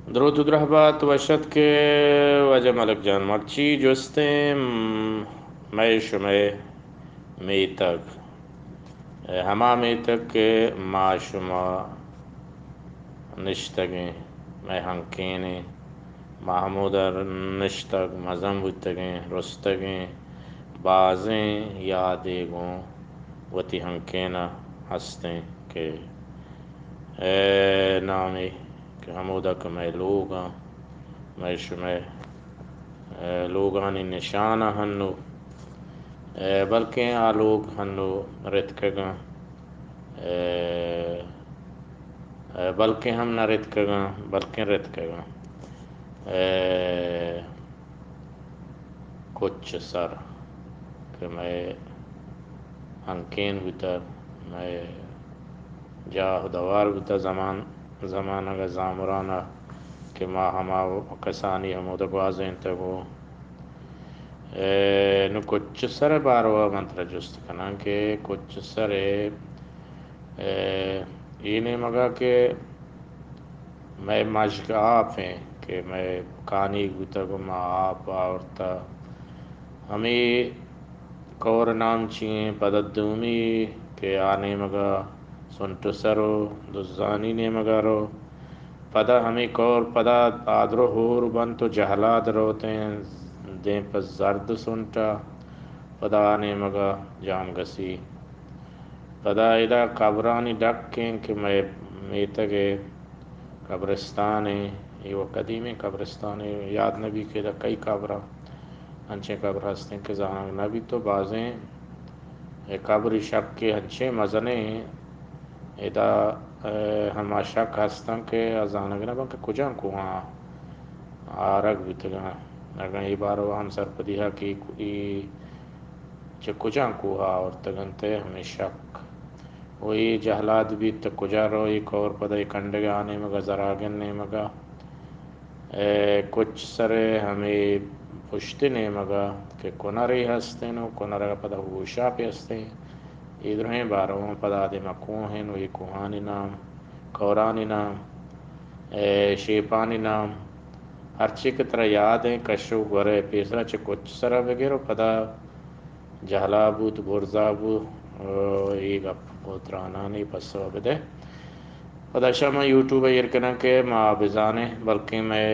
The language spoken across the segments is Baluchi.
دروت و درہبات وش اتک کہ واجہ ملک جان، مرچی جستیں مئے شمئے میتگ، اے ہما میتگ کہ ما شما نشتگیں، مئے ہنکینیں، ما ہمودا نشتگ، مزن بوتگیں، رستگیں، بازیں یادے گوں وتی ہنکین ءَ ہستیں کہ اے نامی کہ ہمودا کہ مئے لوگاں، مئے شمئے، اے، لوگانی نشان ءَ ہنو، اے، بلکیں آ لوگ ہنو رتکگاں، اے، اے، بلکیں ہم نہ رتکگاں، بلکیں رتکگاں۔ اے، کچ سر کہ مئے ہنکین بوتہ، مئے جاہ و دوار بوتہ زمان، زمانگ ءَ زامران ءَ کہ ما ہما کسانی ہمودا گوازینتگ و، اے، نوں کچ سر ءِ باروا من ترا جست کناں کہ کچ سر ءِ، اے، اے نیمگ ءَ کہ مئے مشک آپ ایں کہ مئے کانیگ بوتگ و ما آپ آورتہ۔ ہمے کور نام چی ایں؟ پدا دومی کہ آ نیمگ ءَ سنٹ سر و دزانی نیمگ ءَ رو۔ پدا ہمے کور پدا آدرو ہور بنت و جہلاد روتیں دیم پہ زرد سنٹ ءَ۔ پدا آ نیمگ ءَ جامگسی۔ پدا ادا قبرانی ڈک ایں کہ مئے میتگ ءِ قبرستان ایں، اے و قدیمیں قبرستان ایں، یاد نہ بی کہ ادا کئی قبر ایں، انچیں قبر ہستیں کہ زانگ نہ بیت و بازیں اے قبری شک کہ انچیں مزنیں ادا، اے، ہما شک ہستاں کہ آ زانگ نہ باں کہ کجام کوہاں آرگ بیتگاں۔ اگاں اے باروا ہم سرپدی ہا کہ اے چہ کجام کوہ ءَ آورتگ انت ءُ ہمے شک ءُ اے جہلاد بیت تہ کجا رو؟ اے کور پدا اے کنڈگ ءَ آ نیمگ ءَ زراگن نیمگ ءَ، اے کچ سر ءِ ہمے پشتی نیمگ ءَ کہ کنرے ہستیں ءُ کنر ءَ پدا ہوشاپے ہستیں۔ اے درہیں بارواں پدا آ دیما کوہ ایں ءُ اے کوہانی نام، کورانی نام، اے شیپانی نام، ہرچی کہ ترا یاد ایں، کش ءُ گور ءِ پیسرا چہ کچ سرا بگر ءُ پدا جہلا بوت، برزا بوت، ءُ اے گپ ءُ ترانانی پسو ءَ بدئے۔ پدا شما یوٹیوب ءَ ایر کناں کہ ما بزانیں، بلکیں مئے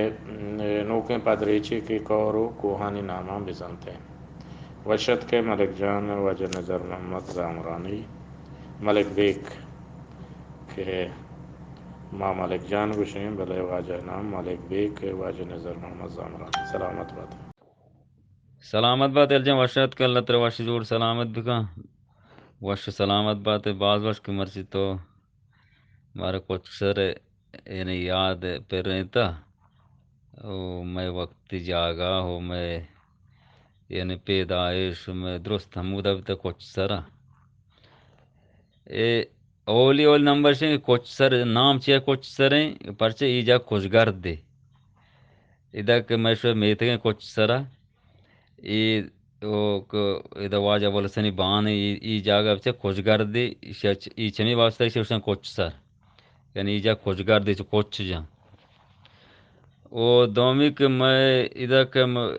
نوکیں پدریچے کہ کور ءُ کوہانی ناماں بزانتیں۔ وش اتکئے ملک جان، واجہ نظر محمد زامرانی، ملک بیگ، کہ ما ملک جان گوشیں، بلے واجہ نام ملک بیگ، واجہ نظر محمد زامرانی۔ سلامت بات۔ سلامت بات الجان، وش اتک، اللہ ترا وش جوڑ سلامت بکن۔ وش سلامت بات، باز وش کہ مرچی تو مارا کچ سر یعنی یاد پرینتا۔ او مئے وقتی جاگہ، او مئے یعنی پیدائش، مئے درست ہمودا بیتا کچ سرا۔ اے اولی، اولی نمبر شیں کہ کچ سر، نام چیا کچ سر ایں؟ پرچہ ای جا کچگردے۔ ادا کہ مئے شو میتگیں کچ سرا، ای او ک-، ادا واجہ ابوالحسنی بان ایں، ای، ای جاگہ چہ کچگردے، ای چ-، ای چمی واسطہ ایشی گوشن کچ سر۔ یعنی ای جا کچگردے چہ کچ جاں۔ او دومی کہ مئے ادا کہ م-،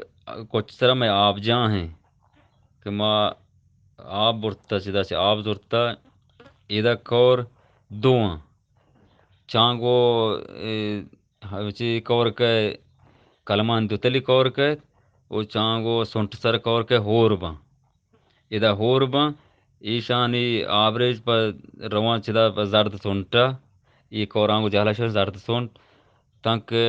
کچ سرا مئے آبجاہ ایں کہ ما آپ برتا، چدا چہ آپ زرتا، ادا کور دو آں۔ چانگو، اے، چی کور کئے، کلمان دوتلی کور کئے، او چانگو سنٹ سر کور کئے ہور باں۔ ادا ہور باں، ایشانی آبریج پہ روان چدا پہ زرد سنٹا، ای کورانگو جہلا شو زرد سنٹ، تانکہ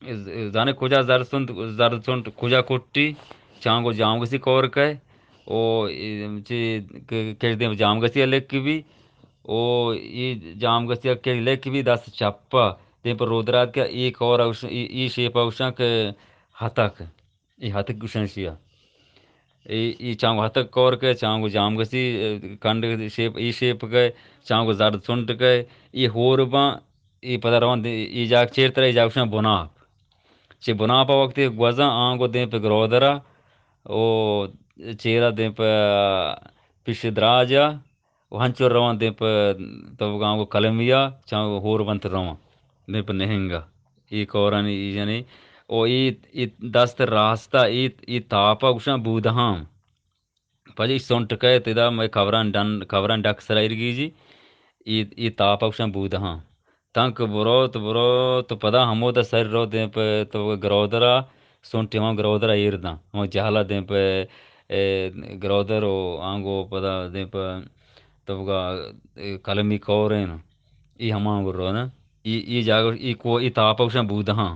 ز-، زانے کجا زرد سنٹ، زرد سنٹ کجا کٹی، چانگو جامگسی کور کئے، او ای چی ک-، کش دیم جامگسی لک بی، او ای جامگسی کش لک بی دست چپا، دیم پر رودرات کہ ای کور اوش-، ای، ای شیپ اوشاں کہ ہتک، ای ہتک گوشن شیا۔ ای، ای چانگو ہتک کور کئے، چانگو جامگسی، اے، کنڈ شیپ، ای شیپ کئے، چانگو زرد سنٹ کئے، ای ہور باں، ای پدا روان دی-، ای جاگ چیر ترا، ای جاگ گوشن بناپ۔ چہ بناپ ءَ وقتی گوزاں آنگو دیم پہ گرودرا، او چیرا دیم پہ پیش دراجا، او ہنچو روان دیم پہ توگا آنگو کلمیا، چانگو ہور بنت روان دیم پہ نہنگا۔ ای کورانی ای جنی، او ای، ای دست راستا ای، ای تاپا گوشاں بودہام۔ پجی سنٹ کئیت ادا مئے کبران ڈن، کبران ڈک سرا ایرگیجی، ای، ای تاپا گوشاں بودہام۔ تنک بروت، بروت، پدا ہمودا سر رو دیم پہ تو گرودرا، سنٹی ہما گرودرا ایر داں۔ ہما جہلا دیم پہ، اے، گرودر و آنگو پدا دیم پہ تو بگا، اے، قلمی کورین۔ ای ہما گو رو نا۔ ای، ای جاگہ، ای کو، ای تاپا گوشاں بودہاں۔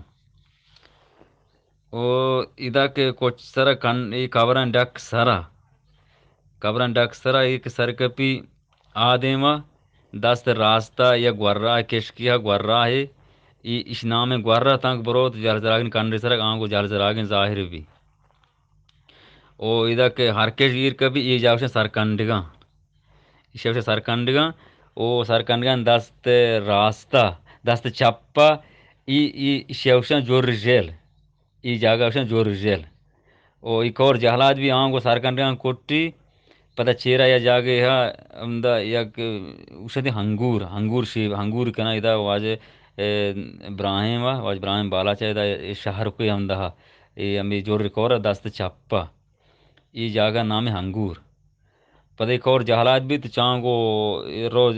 او ادا کہ کوچ سرا کن، ای قبران ڈک سرا۔ قبران ڈک سرا ای کہ سر کپی، آ دیما دست راستا یا گورا کشکی ہا گورا ہے۔ ای اش نام گورا تانک بروت جہل زراگن کنڈے سرا آنگو جہل زراگن ظاہر بی۔ او ادا کہ ہر کش ایر کپی ای جاگہ سر کنڈگاں۔ ایشی وشا سرکنڈگاں، او سرکنڈگاں دست راستا، دست چپا، ای، ای، ایشی وشاں جور ژیل، ای جاگہ وشاں جور ژیل۔ او ای کور جہلاد بی آنگو سرکنڈگاں کٹی، پدا چیرا یا جاگہ ہا، ہمدا یک، اوشتی ہنگور، ہنگور شیب، ہنگور کنا ادا واجہ، اے، ابراہیم وا، واجہ ابراہیم بالاچ ادا، اے شہر کوئی ہمدا ہا، اے ہمیں جور کور دست چپا، ای جاگہ نام ہنگور۔ پدا اے کور جہلاد بیت، چانگو اے روز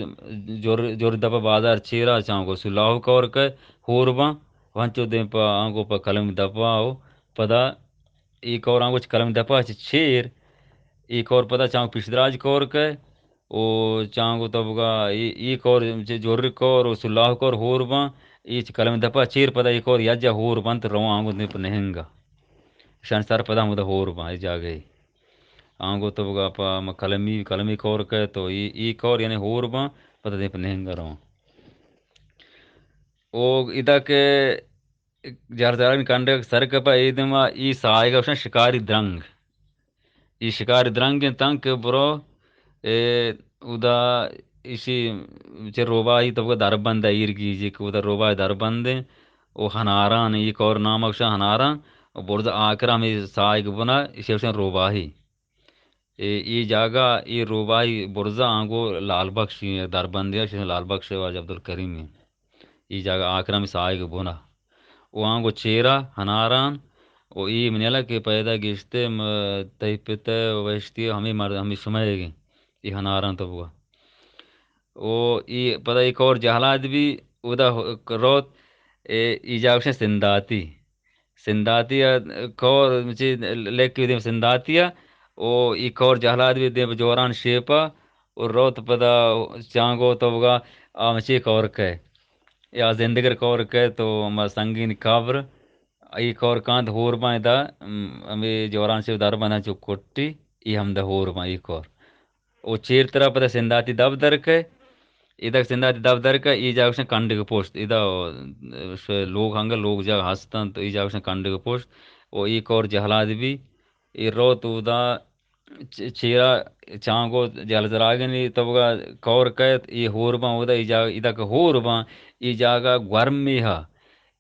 جر، جر دپا بازار چیرا چانگو سلاہ کور کئے ہور باں، وانچو دیم پہ آنگو پہ کلم دپا او پدا اے کور آنگو چہ کلم دپا چہ چیر، اے کور پدا چانگو پیشدراج کور کئے او چانگو تو بگا اے، اے کور چہ جر کور او سلاہ کور ہور باں، اے چہ کلم دپا چیر پدا اے کور یجا ہور بنت رواں آنگو دیم پہ نہنگا۔ شان سر پدا ہمودا ہور باں اے جاگہ۔ آنگو تو بگا پہ ہما کلمی، کلمی کور کئے تو ای، ای کور یعنی ہور باں، پدا دیم پہ نہنگ رواں۔ او ادا کہ جہل زراگن کنڈگ سر کپا اے دیما ای ساہگا گوشن شکاری درنگ۔ ای شکاری درنگ انت تنک برو اے اودا ایشی چہ روباہی تو بگا دربند ایر گیجی کہ اودا روباہی دربند انت۔ او ہناران، ای کور نام گوشن ہناران، او برز آکرا ہمیں ساہگ بنا، ایشی گوشن روباہی۔ اے، اے جاگہ، اے روباہی برزا آنگو لال بخش دربندی، شیخ لال بخش واجہ عبدالکریم۔ اے جاگہ آکرم ساہگ بنا۔ او آنگو چیرا ہناران، او اے منیلا کہ پیدا گشتے، م، تئی پت وشتی ہمیں مرد، ہمیں شمئے گے۔ اے ہناران تو بوا۔ او اے پدا اے کور جہلاد بی، اودا روت، اے، اے جاگہ گوشن سنداتی۔ سنداتی ء کور چی لیکی دیم سنداتی ء او ای کور جہلاد بی دیم جوران شیپا او روت پدا چانگو تو بگا آ مچی کور کئے یا زندگر کور کئے تو ما سنگین قبر ای کور کانت ہور باں ادا، ام، ہمے جوران شیپ در بنداں چو کٹی ای ہمدا ہور باں ای کور۔ او چیر ترا پدا سنداتی دب در کئے، ادا سنداتی دب در کئے، ای جاگہ گوشن کنڈگ پشت، ادا، ش-، لوگ ہنگا لوگ جاگہ ہستن تو ای جاگہ گوشن کنڈگ پشت، او ای کور جہلاد بی، ای روت اودا چ-، چیرا چانگو جہل زراگنی تبگا کور کئیت، ای ہور باں اودا ای جاگہ، ادا کہ ہور باں، ای جاگہ گورمی ہا،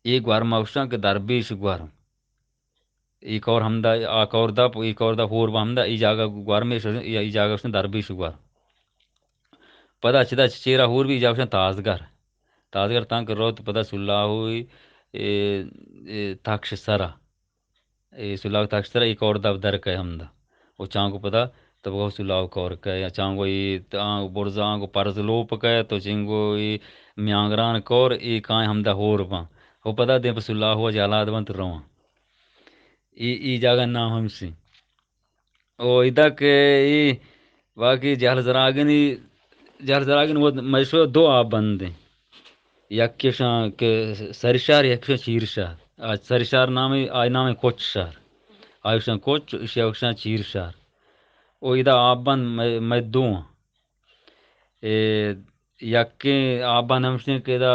ای گورما گوشن کہ دربیش گورم۔ ای کور ہمدا، آ کور دپ، ای کور دپ ہور با ہمدا، ای جاگہ گورمے شو، ای، ای جاگہ شو دربیش گور۔ پدا چدا چیرا ہور بی، ای جاگہ شو تازگر۔ تازگر تانکہ روت پدا سلاہوی، اے، اے، تاکش سرا۔ اے سلاہ تاکش سرا، ای کور دپ در کئے ہمدا۔ او چانگو پدا تبگو سلاہ کور کئے، یا چانگو ای تا-، برزانگو پرز لوپ کئے، تو چنگو ای میانگران کور، ای کائیں ہمدا ہور باں۔ او پدا دیم پہ سلاہو جہلاد بنت رواں۔ ای، ای جاگہ نام ہمشی۔ او ادا کہ ای باقی جہل زراگنی، جہل زراگن وہ مشو دو آب بند ہیں۔ یکشاں کہ سرشار، یکشاں چیرشار۔ آ سرشار نام، آئی نام کچ شار۔ آیوشاں کچ، ایشاں چیرشار۔ او ادا آب بند مئے، مئے دو ہیں۔ اے یکیں آبان ہمشیں کہ ادا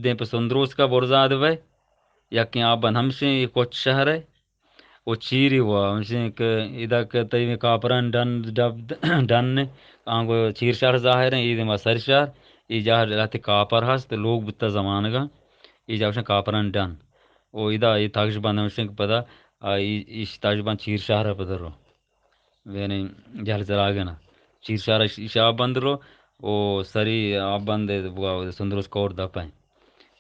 دیم پہ سندروسکا برزاد بئے، یکیں آبان ہمشیں اے کچ شہر ء، او چیری وا ہمشیں کہ ادا کہ تئی کاپران ڈن، ڈب، ڈن آنگو چیر شہر ظاہر ہیں، اے دیما سر شہر، اے جاہ لہتے کاپر ہست، لوگ بوتا زمانگا، اے جاہ ہمشیں کاپران ڈن۔ او ادا اے تاکش بند ہمشیں کہ پدا، آ، اے، ایش تاکش بند چیر شہر پدر رو۔ یعنی جہل زراگن ء۔ چیر شار ش-، شاہ بند رو، او سری آب بند ء بوا سندروس کور دپ ء۔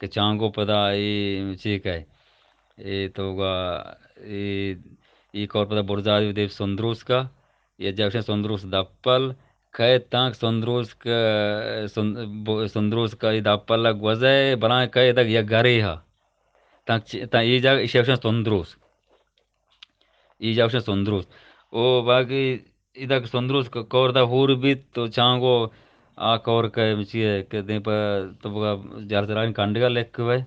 کہ چانگو پدا اے چی کئے، اے توگا اے، اے کور پدا برزاد بی دیم سندروس کا، اے جا گوشن سندروس دپل، کئے تانک سندروس کا، سن-، ب-، سندروس کا اے دپل گوزے، بلان کئے دگ یک گرے ہا۔ تانک چ-، تاں اے جاگہ ایشی گوشن سندروس۔ اے جاگہ گوشن سندروس۔ او باقی ادا کہ سندروس ک-، کور دا ہور بیت تو چانگو آ کور کہ چی ہے کہ دیم پہ تو بگا جہل زراگن کنڈگا لکھ بے۔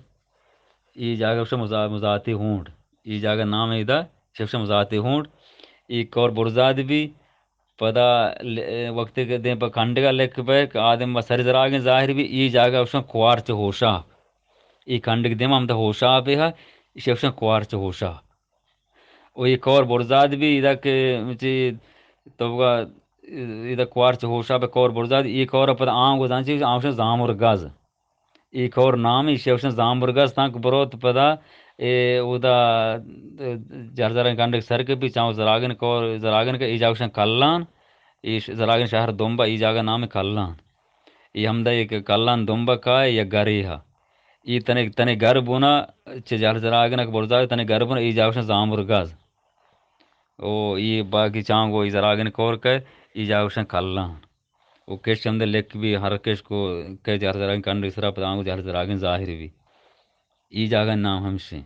اے جاگہ گوشن مزا-، مزاتی ہونڈ۔ اے جاگہ نام ادا شوشن مزاتی ہونڈ۔ اے کور برزاد بی پدا ل-، وقتی کہ دیم پہ کنڈگا لکھ بے کہ آدم و سر زراگن ظاہر بی، اے جاگہ گوشن کوارچ ہوشا۔ اے کنڈگ دیم ہم دا ہوشا بی ہا، ایشی گوشن کوارچ ہوشا۔ او اے کور برزاد بی، ادا کہ چی تو بگا، ادا کوارچ ہوشا بی کور برزاد، اے کور پدا آنگو زان چی، آنگو زامر گز۔ اے کور نام، ایشی گوشن زامر گز، تانک بروت پدا، اے، اودا، اے، جہل زراگن کنڈگ سر کپی، چاو زراگن کور، زراگن کہ اے جا گوشن کلان، اے ش-، زراگن شہر دمبا، اے جاگہ نام کلان۔ اے ہمدا یک کلان دمبا کائے یا گرے ہا۔ اے تنے، تنے گر بونا، چہ جہل زراگن اک برزاد، تنے گر بونا، اے جا گوشن زامر گز۔ او اے باقی چانگو اے زراگن کور کئے، اے جاگہ گوشن کلان۔ او کش ہمدا لکھ بی، ہر کش کو کئے جہل زراگن کنڈگ سرا پدا آنگو جہل زراگن ظاہر بی۔ اے جاگہ نام ہمشیں۔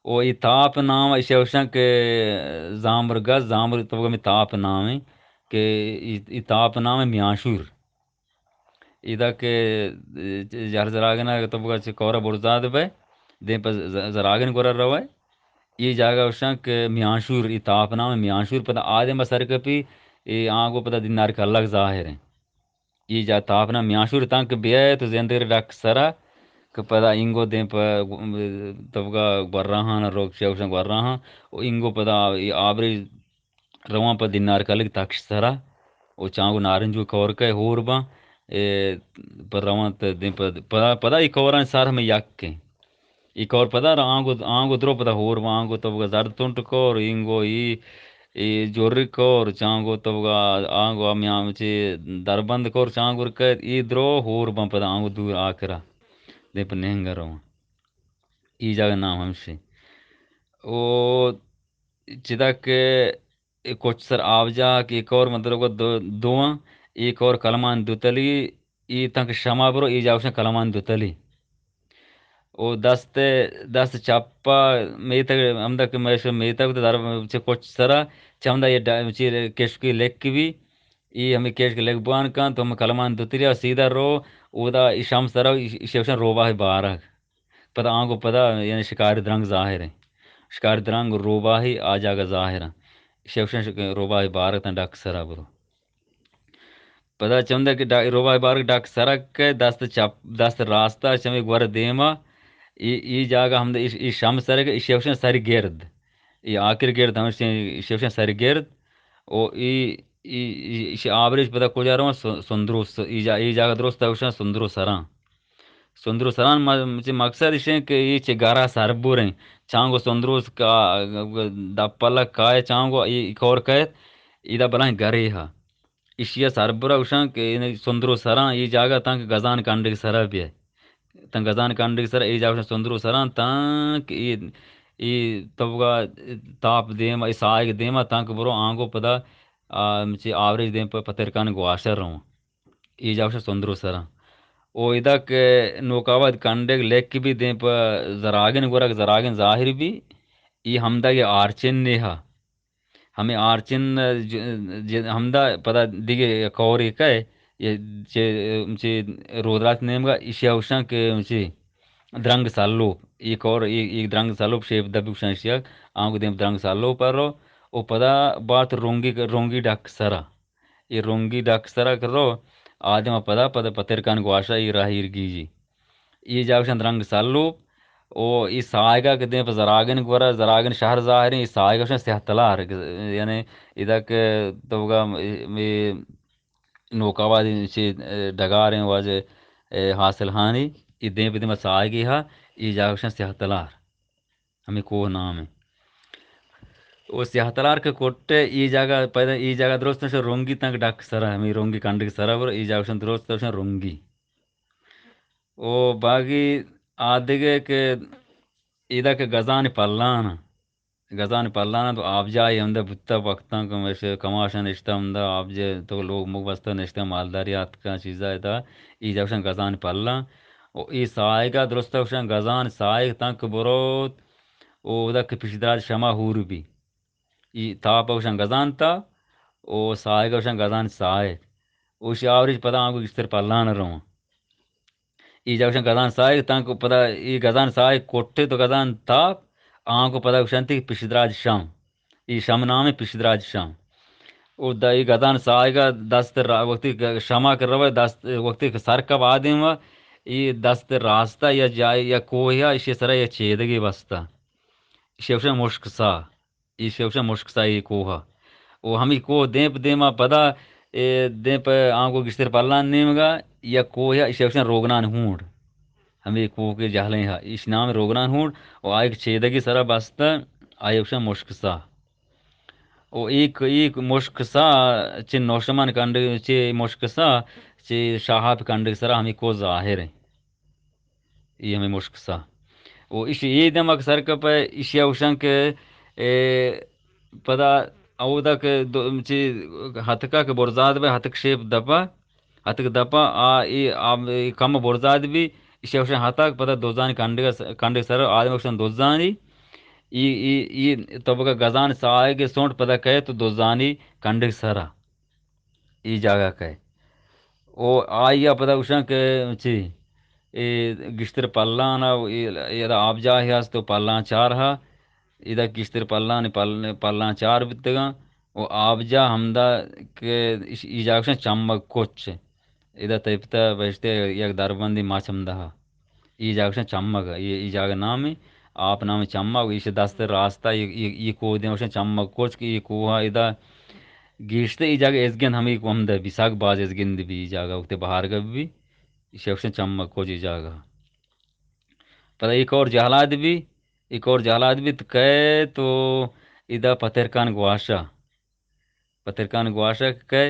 او اے تاپ نام ایشی گوشن کہ زامر گز، زامر تو بگا ہمے تاپ نام ہے کہ اے، اے تاپ نام ہے میانشور۔ ادا کہ، اے، جہل زراگن ء تو بگا چہ کور ء برزاد بئے، دیم پہ ز-، زراگن گورا روئے۔ اے جاگہ گوشاں کہ میانشور، اے تاپ نام میانشور، پدا آدم ء سر کپی، اے آنگو پدا دینار کلگ ظاہر ہیں۔ اے جا تاپ نام میانشور تاں کہ بیائے تو زندگی ڈک سرا، کہ پدا اینگو دیم پہ تو بگا گوراہاں، روک شے گوشاں گوراہاں، و اینگو پدا اے آبری رواں پہ دینار کلگ تکش سرا و چانگو نارنجو کور کئے ہور باں، اے، پہ رواں ت-، دیم پہ، پدا، پدا اے کورانی سر ہمے یک ایں۔ اے کور پدا را آنگو، آنگو درو پدا ہور باں، آنگو تو بگا زرد تنٹ کور، اینگو اے، اے جوری کور، چانگو تو بگا آنگو ہمیاں چے دربند کور، چانگو کئے، اے درو ہور باں پدا آنگو دور آکرا۔ دیم پہ نہنگ رواں۔ اے جاگہ نام ہمشی۔ او چدا کہ اے کوچ سر آبجاہ کہ اے کور مطلب دو، دوواں، اے کور کلمان دوتلی، اے تنک شما برو، اے جاگہ گوشن کلمان دوتلی۔ او دست، دست چپا میتگ، ہمدا کہ میش میتگ در چہ کوچ سرا، چہ ہمدا اے ڈ-، چی کشکی لک بی، اے ہمے کشک لک بوان کن، تو ہم کلمان دوتلی آ سیدھا رو، اودا اے شم سرا، اے، ایشی گوشن روباہ بارگ۔ پدا آنگو پدا یعنی شکاری درنگ ظاہر ہیں۔ شکاری درنگ روباہی آ جاگہ ظاہر ہیں۔ ایشی گوشن شک-، روباہی بارگ تاں ڈک سرا برو۔ پدا چمدا کہ ڈا-، روباہی بارگ ڈک سرا کہ دست چپ، دست راستا چمی گور دیما، ای، ای جاگہ ہم ای، ای شم سرا کہ ایشی گوشن سر گرد۔ ای آخر گرد ہمشی ایشی گوشن سر گرد۔ او ای، ای، ای، ایشی آبریش پدا کجا رواں؟ سو-، سندرو س-، ای جا-، ای جاگہ درست گوشن سندرو سراں۔ سندرو سران م-، چہ مقصد ایش انت کہ اے چہ گرا سربر انت۔ چانگو سندروس کا-، دپ پلک کائے چانگو اے کور کئیت، ایدا بلاہیں گرے ہا۔ ایشی ء سربرا گوشاں کہ اے سندرو سران اے جاگہ تاں کہ گزان کنڈگ سرا بیئے۔ تاں گزان کنڈگ سرا اے جاگہ گوشاں سندرو سران تاں کہ اے، اے توگا تاپ دیما، اے ساہگ دیما تاں کہ برو آنگو پدا، آ، چہ آوریج دیم پہ پترکان گواشر رواں۔ اے جاگہ گوشاں سندرو سرا۔ او ادا کہ نوک آباد کنڈگ لک بی دیم پہ زراگن گورا کہ زراگن ظاہر بی، اے ہمدا اے آرچن نیہا۔ ہمے آرچن ج-، ج-، ہمدا پدا دگہ کورے کئے، اے چہ، چہ رودراچ نیمگا ایشیا گوشاں کہ چہ درنگ سلوپ، اے کور، اے، اے درنگ سلوپ شیپ دبی گوشاں ایشیا، آنگو دیم درنگ سلوپ ء رو، او پدا بارت رونگی، رونگی ڈک سرا۔ اے رونگی ڈک سرا کہ رو، آدم ء پدا، پدا پترکان گواشا اے راہ ایر گیجی۔ اے جاگہ گوشن درنگ سلوپ، او اے ساہگا کہ دیم پہ زراگن گورا، زراگن شہر ظاہریں، اے ساہگا گوشن سیاہ تلار، یعنی ادا کہ توگا اے نوک آبادی چہ ڈگاریں واجہ حاصل ہانی، اے دیم پہ دیما ساہگے ہا، اے جاگہ گوشن سیاہ تلار۔ ہمے کوہ نام انت۔ او سیاہ تلار کہ کٹے، اے جاگہ پیدا، اے جاگہ درست نشہ رنگی تنک ڈک سرا، ہمے رنگی کنڈگ سرا بر، اے جاگہ شن درست شن رنگی۔ او باقی آ دگہ کہ ایدا کہ گزان پلان، گزان پلان تو آبجاہ ہمدا بوتا، وقتاں کہ مش کماشاں نشتہ ہمدا آبجاہ تو لوگ مگ بستہ نشتہ مالداری آتکاں چیزا ادا، ای جا گوشن گزان پلان۔ او ای ساہگا درستہ گوشن گزان ساہگ تنک بروت، او ادا کہ پیش دراج شما ہور بی۔ ای تاپ گوشن گزان تاپ، او ساہگ گوشن گزان ساہگ۔ او شی آوریج پدا آنگو گیشتر پلان رواں۔ ای جا گوشن گزان ساہگ تنک پدا ای گزان ساہگ کٹے تو گزان تاپ، آنگو پدا گوشنتی پیش دراج شم۔ ای شم نام پیش دراج شم۔ او دا ای گزان ساہگا دست را-، وقتی کہ شما کہ روے دست، وقتی کہ سر کپ آدیم و ای دست راستہ یا جای یا کوہ یا اشی سرا یا چیدگی بستہ۔ اشی گوشن مشک ساہ۔ ایشی گوشن مشک ساہی کوہ۔ او ہمی کوہ دیم پہ دیما پدا، اے، دیم پہ آنگو گیشتر پلان نیمگا، یا کوہ یا ایشی گوشن روگنان ہونڈ۔ ہمی کوہ کے جہلیں ہا، ایش نام روگنان ہونڈ، او آئی چیدگی سرا بستہ، آئی گوشن مشک ساہ۔ او ایک، ایک مشک ساہ چہ نوشمان کنڈ، چہ مشک ساہ، چہ شاہاپ کنڈ سرا ہمی کوہ ظاہر ہیں۔ ای ہمے مشک ساہ۔ او ایشی ای دمگ سر کپہ، ایشی اوشن کہ، اے، پدا اودا کہ دو-، چی ہتکا کہ برزاد بہ ہتک شیپ دپا، ہتک دپا، آ، ای، آ، ای کم برزاد بی، ایشی اوشن ہتک پدا دوزانی کنڈگ س-، کنڈگ سر آدم اوشن دوزانی، ای، ای، ای تو بگا گزان ساہگ سونٹ پدا کئے تو دوزانی کنڈگ سرا۔ ای جاگہ کئے۔ او آئی ء پدا گوشاں کہ چی، اے گیشتر پلان ء، اے، اے ادا آبجاہے است و پلان چار ہا، ادا گیشتر پلان، پل-، پلان چار بیتگاں و آبجاہ ہمدا کہ اش-، ای جاگہ گوشاں چمگ کچ۔ ادا تئی پتا بہشتے یک دربندی ماچ ہمدا ہا۔ ای جاگہ گوشاں چمگ، ای، ای جاگہ نام، آپ نام چمگ، ایش دست راستہ، ای، ای، ای کوہ دیم گوشاں چمگ کچ کہ ای کوہ ادا گیشتر ای جاگہ ازگند ہمے کو ہمدا بی، سک باز ازگند بی ای جاگہ، وقت بہارگہ بی، ایشی گوشن چمک کج ای جاگہ۔ پدا ای کور جہلاد بی، ای کور جہلاد بی تو کئے تو ادا پترکان گواشا، پترکان گواشا کئے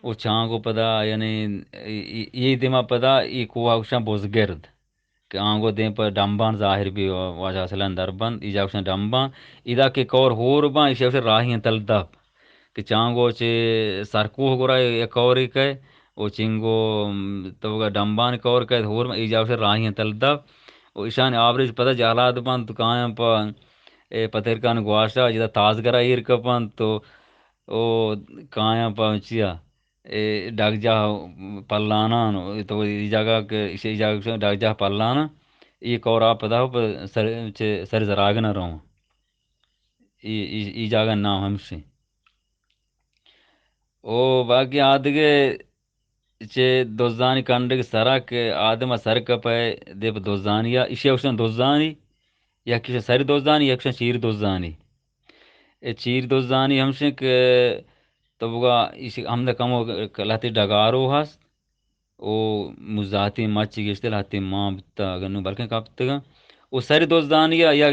او چانگو پدا یعنی ای، ای، ای دیما پدا ای کوہ گوشن بزگرد۔ کہ آنگو دیم پہ ڈمبان ظاہر بی، واجہ سلان در بند، ای جاگہ گوشن ڈمبان، ادا کہ کور ہور بان، ایشی گوشن راہی انت الدپ۔ کہ چانگو چہ سرکوہ گرا یک کوری کئے، او چنگو، م، توگا ڈمبان کور کئے، ہور بان، ای جاگہ گوشن راہی انت الدپ۔ او ایشان آبریج پدا جہلاد بان، تو کایاں پہ، اے، پترکان گواشا، جدا تازگرا ایر کپن، تو او کایاں پہ چیا؟ اے ڈگجاہ پلانان، تو ای جاگہ کہ، ایشی جاگہ کہ ڈگجاہ پلانان، ای کور آپ پدا پہ سر، چہ سر زراگن رواں۔ ای، ای، ای جاگہ نام ہمشی۔ او باقی آدگہ چہ دزانی کنڈگ سرا کہ آدم سر کپئے دے پہ دزانی، ایشی گوشن دزانی، یکیش سر دزانی، یکیش چیر دزانی۔ اے چیر دزانی ہمشیں کہ تو بگا ایش ہمدا کمو لہتے ڈگارو ہست، او مزاتی مچ گیشتر لہتے مان بوتا، اگر نو بلکن کپتگا۔ او سر دزانی یا، یا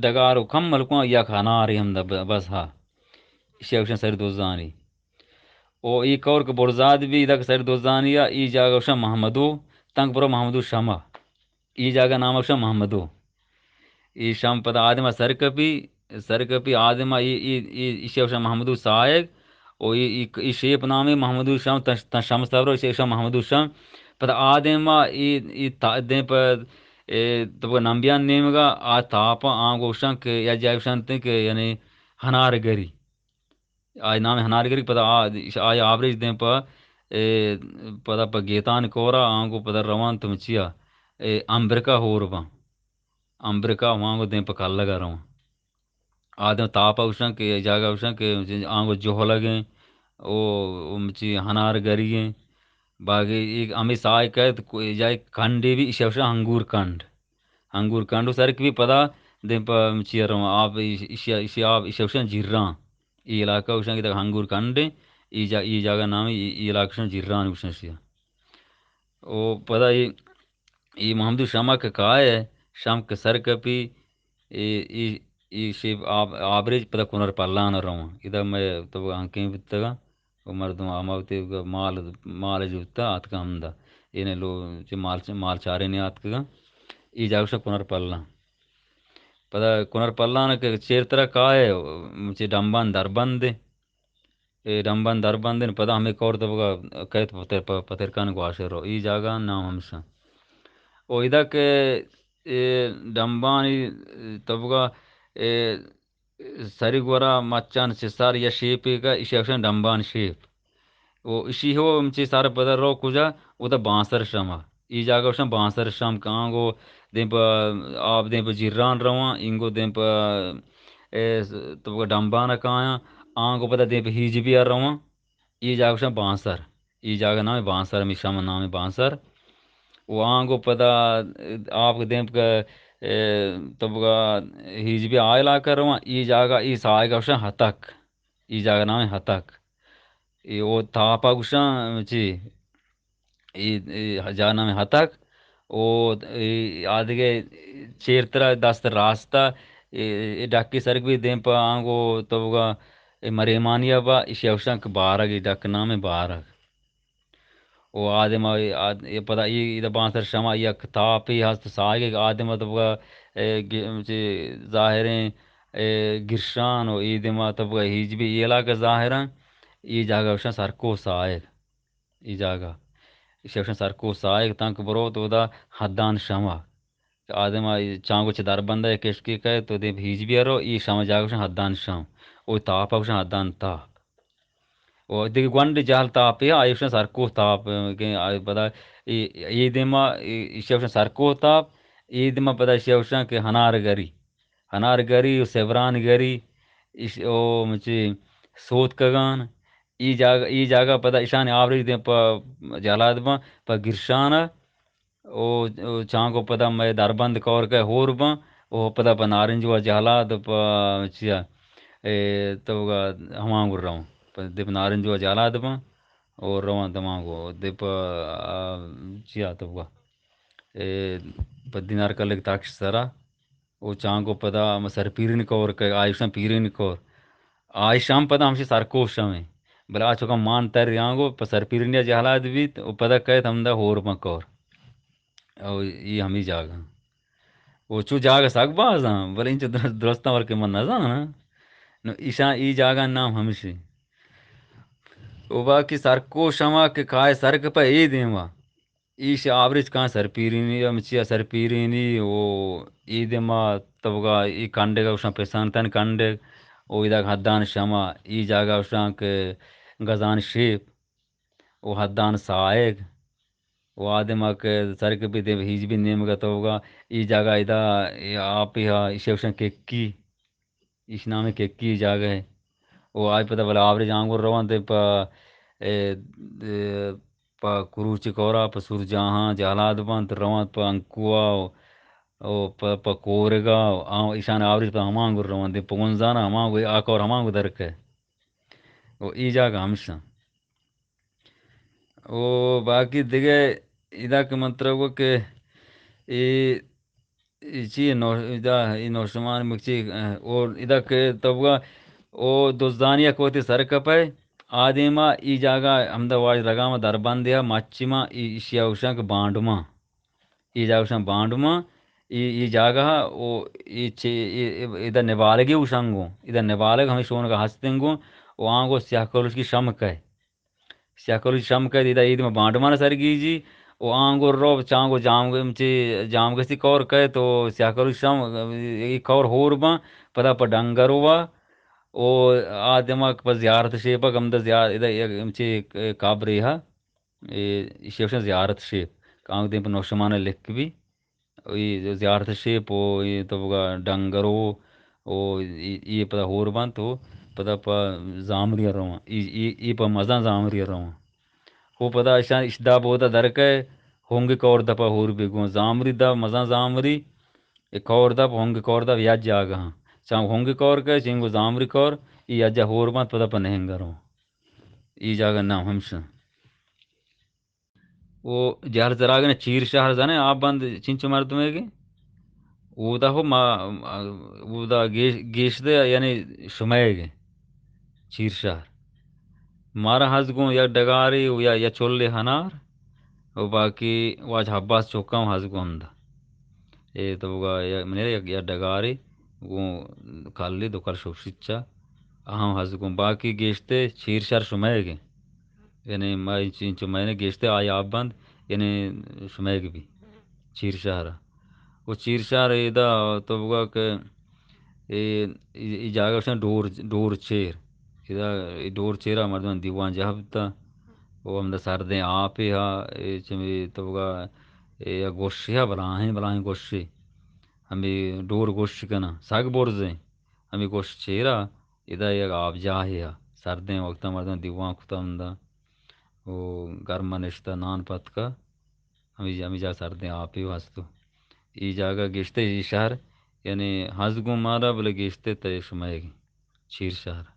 ڈگارو کم ملکوان یا کھناری ہمدا ب-، بس ہا۔ ایشی گوشن سر دزانی۔ او ای کور کہ برزاد بی، ادا کہ سر دزانی یا، ای جاگہ گوشن محمدو، تنگ برو محمدو شما۔ ای جاگہ نام گوشن محمدو۔ ای شام پدا آدم سر کپی، سر کپی آدم ای، ای، ای، ایشی گوشن محمدو سائگ، او ای، ای، ای شیپ نامی محمدو شام، تن، تن شام سر رو، ایشی گوشن محمدو شام۔ پدا آدم ای، ای تا-، دیں پہ، اے، تو نمبیان نیمگا، آ تاپا آن گوشن کہ یا جاگہ گوشن تن کہ یعنی ہنار گری۔ آئی نام ہنارگری پدا آ-، آئی آبریج دیم پہ، اے، پدا پہ گیتان کورا آنگو پدا روان تم چیا، اے، امبرکا ہور بان۔ امبرکا وانگو دیم پہ کلگا روان۔ آدم تاپا گوشن کہ جاگہ گوشن کہ آنگو جہلگیں، او، او چی ہنارگری ہیں۔ باقی ایک ہمیں سائے کہت، جائے کنڈے بھی، ایشی گوشن انگور کنڈ۔ انگور کنڈو سرک بھی پدا دیم پہ چیا روان۔ آپ ایش-، ایشی، ایشی آپ، ایشی گوشن جیران۔ ای علاقہ گوشن کہ تک انگور کنڈ ہیں، ای جا-، ای جاگہ نام ای، ای علاقہ گوشن جیران گوشن شیا۔ او پدا ای، ای محمدو شمع کہ کائے، شم کہ سر کپی، ای، ای، ای شیپ آب-، آبریج پدا کنر پلان روان۔ ادا میں تو ہنکیں بتگا، و مردم ہما وتی مال، مال جوتا آتکا ہمدا۔ اینے لو چہ مال، مال چارے نے آتکگا۔ ای جاگہ شان کنر پلان۔ پدا کنر پلان کہ چیر ترا کائے، چی ڈمبان دربند اے۔ اے ڈمبان دربند اے، پدا ہمیں کور تبگا کہت پتر-، پ-، پترکان گواشے رو۔ ای جاگہ نام ہمشان۔ او ادا کہ اے ڈمبانی تبگا اے سری گورا مچان چسار یا شیپے کا، ایشی اشان ڈمبان شیپ۔ او ایشی ہو ہمچی سر پدا رو کجا، او دا بانسر شما۔ ای جاگہ اشان بانسر شم کانگو، دیم پہ آپ دیم پہ جیران روان، اینگو دیم پہ، اے، تو ڈمبان کایاں، آنگو پدا دیم پہ ہیج بیا روان۔ ای جاگہ اشان بانسر۔ ای جاگہ نام بانسر، ہمی شم نام بانسر۔ و آنگو پدا آپ دیم پہ، اے، تو ہیج بیا آئلا کر روان، ای جاگہ ای سائے گوشن ہتک۔ ای جاگہ نام ہتک۔ ای او تاپا گوشن چی؟ ای، ای جاگہ نام ہتک۔ او ای آدگہ چیر ترا دست راستا، ای، ای ڈکی سرک بھی دیم پہ آنگو تو بگا، ای مریمانی با، ایشی اوشن کہ بارگ، ای ڈک نام بارگ۔ او آدم ء، آد-، اے پدا ای، ادا بانسر شما یک تاپے ہست ساہگے آدم ء تو بگا، اے، گ-، چی ظاہریں، اے، گرشان و ای دما تو بگا ہیج بھی ای علاقہ ظاہراں، ای جاگہ گوشن سرکو ساہگ، ای جاگہ۔ ایشی گوشن سرکو ساہگ تانکہ برو تو ادا حدان شما۔ کہ آدم ء چانگو چہ دربند ء کشکی کئے تو دیم ہیج بیا رو، ای شام جاگہ گوشن حدان شام۔ او تاپ ء گوشن حدان تاپ۔ او دگہ گونڈ جہل تاپے ء آئی گوشن سرکوہ تاپ، کہ آ پدا ای، ای دیما ای، ایشی گوشن سرکوہ تاپ، ای دیما پدا ایشی گوشن کہ ہنار گری۔ ہنار گری و سبران گری، ایش-، او مچی سوتکگان، ای جاگہ، ای جاگہ پدا ایشانی آوریج دیم پہ جہلاد بان، پہ گرشان ء او، او چانکو پدا مئے دربند کور کئے ہور باں، او پدا پہ نارنجوا جہلاد پہ چیا، اے، توگا ہمانگو رواں۔ پہ دپ نارنجوا جہلاد باں، او رواں دمانگو۔ دپ، آ، چیا توگا، اے، پہ دینار کلک تاکش سرا۔ او چانکو پدا ہما سرپیرین کور کہ آیوشاں پیرین کور۔ آیشاں پدا ہمشی سرکوش ہمیں۔ بلے آ چکا مان تر یانگو پہ سرپیرینیا جہلاد بیت و پدا کئیت ہمدا ہور مکور۔ او ای ہمی جاگہ۔ او چو جاگہ سک بازاں، بلے انچو در-، درستاں ورکے من نزاناں۔ نو ایشاں ای جاگہ نام ہمشی۔ او باقی سرکوش ہما کہ کائے سرک پہ ای دیما۔ ایش آوریج کاں سرپیرینی، ہمچیا سرپیرینی و ای دیما توگا ای کنڈگ گوشاں پسانتن کنڈگ و ایداگ حدان شما، ای جاگہ گوشاں کہ گزان شیپ و حدان سائگ و آدما کہ سرک بی دیم ہیج بی نیمگا توگا ای جاگہ ادا ای آپی ہا ایشی گوشاں ککی۔ ایش نامیں ککی جاگہ ہے۔ او آئی پدا بلے آوریج آنگور روان دے پہ، اے، اے، پہ کروچ کورا، پہ سور جاہاں، جہلاد بنت، روان پہ انکوا، او، او پہ، پہ کورگا، او آ، ایشان آوریج پہ ہمانگور روان دے، پہ گنزانا ہمانگو، آ کور ہمانگو درکے۔ او ای جاگہ ہمشاں۔ او باقی دگہ ادا کہ من ترا گو کہ اے، اے چی نو-، ادا اے نوشمان مکچی، او ادا کہ تو بگا او دزدانی ء کوتی سر کپئے، آ دیما ای جاگہ ہمدا واج رگام دربندے ء مچی ما ای، ایشی ء گوشاں کہ بانڈما۔ ای جاگہ گوشاں بانڈما، ای، ای جاگہ او ای چی، ای، ای، ادا نبالگی گوشاں گوں۔ ادا نبالگ ہمیں شونگا ہستیں گوں، او آنگو سیاہ کلوشکی شم کئے۔ سیاہ کلوشی شم کئے، ادا اید ما بانڈمان سرگیجی، او آنگو رو چانگو جامگ-، چی جامگستی کور کئے تو سیاہ کلوشی شم، ای کور ہور باں، پدا پہ ڈنگر ہوا، او آ دماغ پہ زیارت شیپا گمدا زیار-، ادا یک چی قبرے ہا۔ اے، ایشی گوشن زیارت شیپ۔ کانگ دیم پہ نوشمان لکھ بی۔ اے زیارت شیپ و اے تو بگا ڈنگر و، و اے، اے پدا ہور بنت و پدا پہ زامری روان۔ اے، اے، اے پہ مزن زامری روان۔ و پدا اشان اشدا بودا درکے ہنگ کور دپا ہور بی گون۔ زامری دا مزن زامری، اے کور دپ، ہنگ کور دپ یا جاگہ ہاں۔ چاں ہنگ کور کے، چنگو زامری کور، اے یا جا ہور بنت پدا پہ نہنگ روان۔ ای جاگہ نام ہمشن۔ او جہل زراگن چیر شہر زانے، آ بند چنچو مردمے گے؟ اودا ہو ما، اودا گیش-، گیش دے یعنی شمئے گے چیر شہر۔ مارا ہز گون یک ڈگاری و یا، یا چلے ہنار و باقی واج حباس چوکاں ہز گون دا۔ اے تو بگا یا-، منی یک، یا ڈگارے گوں کلی دو کل شپشت چا، اہم ہز گوں باقی گیشتے چیر شہر شمئیگ ایں۔ یعنی ما انچ، انچو مئینے گیشتے آئی آپ بند، یعنی شمئیگ بی چیر شہر۔ و چیر شہر ایدا تو بگا کہ اے، اے، اے جاگہ گوشن ڈور، ڈور چیر۔ ادا اے ڈور چیرا مردم دیوان جہبتا۔ و ہمدا سردیں آپے ہا، اے چمی تو بگا، اے گوشے ہا بلاہیں، بلاہیں گوشے۔ ہمے ڈور گوش کناں، سگ برزیں۔ ہمے گوش چیرا، ادا یک آبجاہے ہا۔ سردیں وقتا مردم دیوان کتا ہمدا۔ و گرما نشتا نان پتکا۔ ہمے، ہمے جاگہ سردیں آپے و ہستو۔ اے جاگہ گیشتے اے شہر، یعنی ہز گوں مارا بلے گیشتے تہ شمئیگ ایں۔ چیر شہر۔